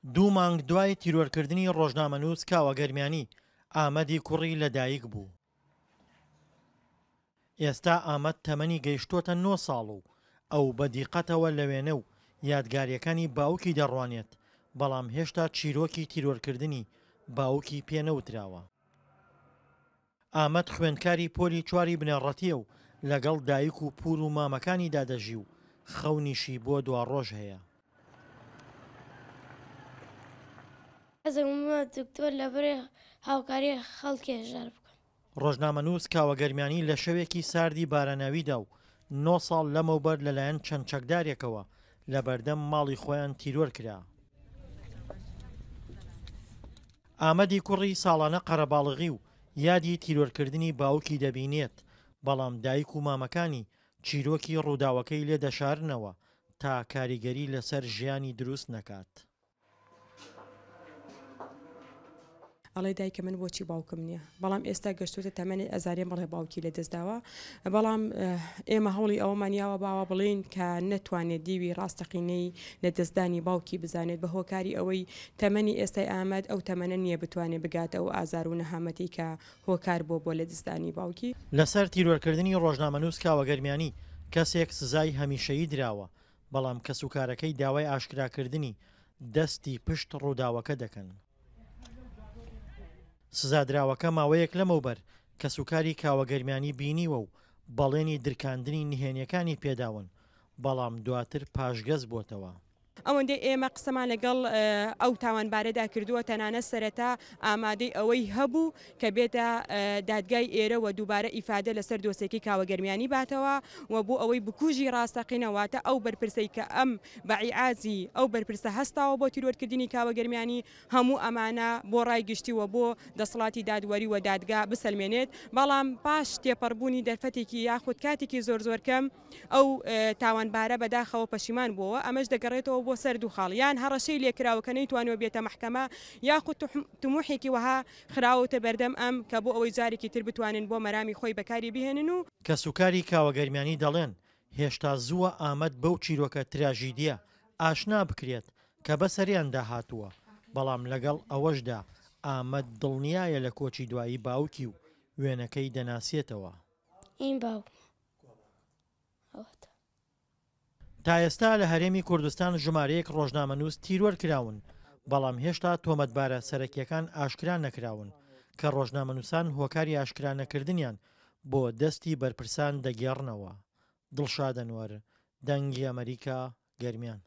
دوو مانگ دوای تیرۆرکردنی ڕۆژنامەنووس کاوە گەرمیانی، ئامەدی کوڕی لەدایک بوو. ئێستا ئامەد تەمەنی گەیشتۆتە نۆ ساڵ و ئەو بە دیقەتەوە لە وێنە و یادگارییەکانی باوکی دەڕوانێت، بەڵام هێشتا چیرۆکی تیرۆرکردنی باوکی پێ نەوتراوە. ئامەد خوێندکاری پۆلی چواری بنەڕەتییە و لەگەڵ دایک و پوور و مامەکانیدا دەژی و خەونیشی بۆ دواڕۆژ هەیە. حەزم ببمە دکتۆر لەبەرئ هاوکاری خەڵکی هەژار بکەم. ڕۆژنامەنووس کاوە گەرمیانی لە شەوێکی ساردی باراناویدا و نۆ ساڵ لەمەوبەر لەلایەن چەند چەکدارێکەوە لەبەردەم ماڵی خۆیان تیرۆر کرا. ئامەدی کوڕی ساڵانە قەرەباڵغی و یادی تیرۆرکردنی باوکی دەبینێت، بەڵام دایک و مامەکانی چیرۆکی ڕووداوەکەی لێ دەشارنەوە تا کاریگەری لەسەر ژیانی دروست نەکات. ئەڵێ دایکە من بۆچی باوکم نییە بەڵام ئێستا گەشتوتە تەمەنی ئەزارێ بڵێ باوکی لە دەستداوە بەڵام ئێمە هەوڵی ئەوەمان یاوە باوە بڵین کە نەتوانێت دیوی ڕاستەقینەی لە دەستدانی باوکی بزانێت بە هۆکاری ئەوەی تەمەنی ئێستای ئامەد ئەو تەمەنە نییە بتوانێت بگاتە ئەو ئازار و نەهامەتی کە هۆکار بووە بۆ لەدستدانی باوکی. لەسەر تیرۆرکردنی ڕۆژنامەنووس کاوە گەرمیانی کەسێک سزای هەمیشەیی دراوە، بەڵام کەسوکارەکەی داوای ئاشکراکردنی دەستی پشت ڕووداوەکە دەکەن. سزادراوەکە ماوەیەک لەمەوبەر کەسوکاری کاوە گەرمیانی بینیوە و بەڵێنی درکاندنی نهێنیەکانی پێداون، بەڵام دواتر پاشگەز بووەتەوە. ئەوەندەی ئێمە قسەمان لەگەڵ ئەو تاوانبارەدا کردووە، تەنانەت سەرەتا ئامادەی ئەوەی هەبوو کە بێتە دادگای ئێرە و دووبارە ئیفادە لەسەر دۆسێکەی کاوە گەرمیانی باتەوە و بۆ ئەوەی بکوژی ڕاستەقینە واتە ئەو بەرپرسەی کە ئەم بە ئیعازی ئەو بەرپرسە هەستاوە بۆ تیرۆرکردنی کاوە گەرمیانی هەموو ئەمانە بۆ ڕای گشتی و بۆ دەسەڵاتی دادوەری و دادگا بسەلمێنێت بەڵام پاش تێپەڕبوونی دەرفەتێکی یاخود کاتێکی زۆر زۆر کەم ئەو تاوانبارە بەداخەوە پەشیمان بووەوە، ئەمەش دەگەڕێتەوە بۆ سەر دوو خاڵ، یان هەڕەشەی لێکراوە کە نەیتوانیوە بێتە مەحکەمە، یاخود تموحێکی وەها خراوەتە بەردەم ئەم کە بۆ ئەوەی جارێکی تر بتوانن بۆ مەرامی خۆی بەکاری بهێنن و. کەسوکاری کاوە گەرمیانی دەڵێن، هێشتا زووە ئامەد بەو چیرۆکە تراژیدییە ئاشنا بکرێت کە بەسەریاندا هاتووە، بەڵام لەگەڵ ئەوەشدا ئامەد دڵنیایە لە کۆچی دوایی باوکی و وێنەکەی دەناسێتەوە. این باوکمە. ئەوەتا. تا ئێستا لە هەرێمی کوردستان ژمارەیەک ڕۆژنامەنووس تیرۆر کراون، بەڵام هێشتا تۆمەتبارە سەرەکییەکان ئاشکرا نەکراون، کە ڕۆژنامەنووسان هۆکاری ئاشکرا نەکردنیان بۆ دەستی بەرپرسان دەگێڕنەوە. دڵشاد ئەنوەر، دەنگی ئەمەریکا، گەرمیان.